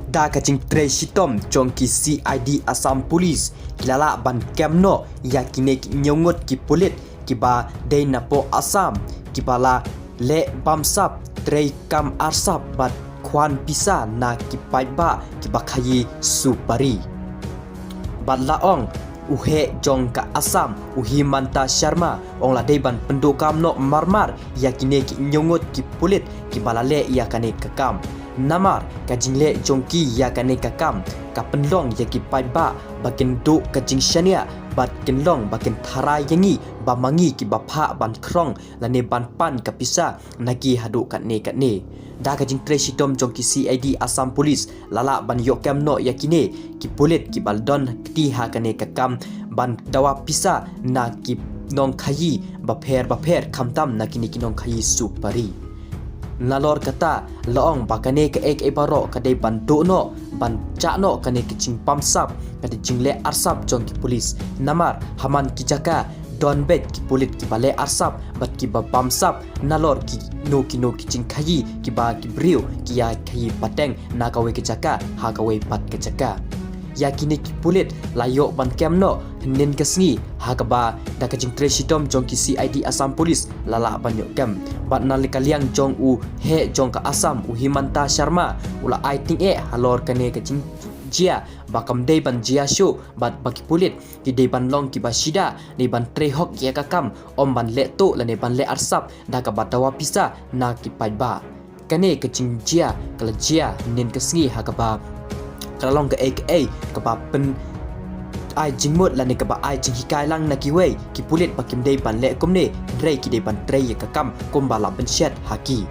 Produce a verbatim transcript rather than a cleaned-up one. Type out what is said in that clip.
Da ka jingtrei shitom jong ki C I D Assam Police, ki la lah ban kem noh ïa kine ki hynñiew ngut ki pulit kiba dei na poh Assam, kiba la leh bamsap, trei kam arsap bad khwan pisa na ki paidbah kiba khaïi supari. Bad la ong u heh jong ka Assam, u Himanta Sharma, ong la dei ban pynduh kam noh marmar ïa kine ki hynñiew ngut ki pulit kiba la leh ïa kane ka kam. Namar ka jingleh jong ki ïa kane ka kam ka pynlong ïa ki paidbah ba kin duh ka jingshaniah bad kin long ba kin tharai ïa ngi ba ma ngi kiba phah ban khrong lane ban pan ka pisa na ki haduh katne katne. Da ka jingtrei shitom jong ki C I D Assam Police, la lah ban ïoh kem noh ïa kine ki pulit kiba la don kti ha kane ka kam ban dawa pisa na ki nongkhaïi bapher bapher, khamtam na kine ki nongkhaïi supari. Nalor kata, la ong ba kane kaei kaei baroh ka dei ban duh noh, ban jah noh kane ka jingbamsap, kata jingleh arsap jong ki pulit. Namar ha man ki jaka don beit ki pulit kiba leh arsap bad kiba bamsap, nalor kino kino ki jingkhaïi kiba ki briew ki ïa khaïi pateng na kawei ka jaka ha kawei pat ka jaka. Ïa kine ki pulit la ïoh ban kem noh hynnin ka sngi, ha kaba da ka jingtrei shitom jong ki C I D Assam Police la lah ban ïoh kem. Bad na ka liang jong u heh jong ka Assam, u Himanta Sharma, u la ai tyngeh halor kane ka jingjia ba kam dei ban jia shuh bad ba ki pulit ki dei ban long kiba shida, dei ban trei hok ïa ka kam, ym ban leh tuh lane ban leh arsap da kaba dawa pisa na ki paidbah. Kane ka jingjia ka la jia hynnin ka sngi, ha kaba ka la long kaei kaei kaba pyn ai jingmut lane kaba ai jinghikai lang na kiwei ki pulit ba kim dei ban leh kumne, hynrei ki dei ban trei ïa ka kam kumba la pynshet ha ki.